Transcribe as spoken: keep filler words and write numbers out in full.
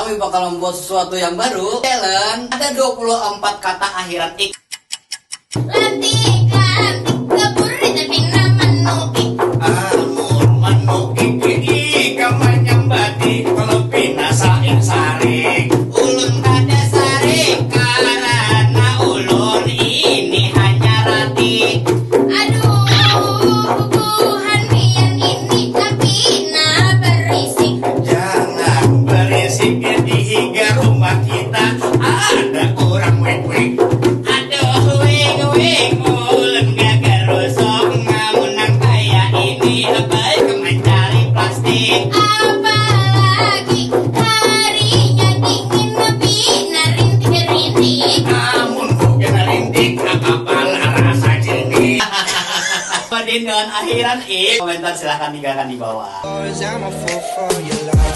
Kami bakal membuat sesuatu yang baru. Challenge. Ada dua puluh empat kata akhiran ik. Lantik, lantik, keburi tapi nama nuki. Amun manukik ika manyambati kalau pina saing sarik. Ulun kada sarik karana ulun ini hanya ratik. Aduh, bubuhan pian ini tapi na berisik. Jangan berisik di higa rumah kita ada orang wik-wik. Aduh wing wing ulun gagarusung ngamun nang kaya ini baik mencari plastik. Apalagi harinya dingin pina rintik-rintik. Amun hujan rintik kepala rasa jini. Padin dengan akhiran ik. Komentar silahkan tinggalkan di bawah. Cause I'm a fool for your love.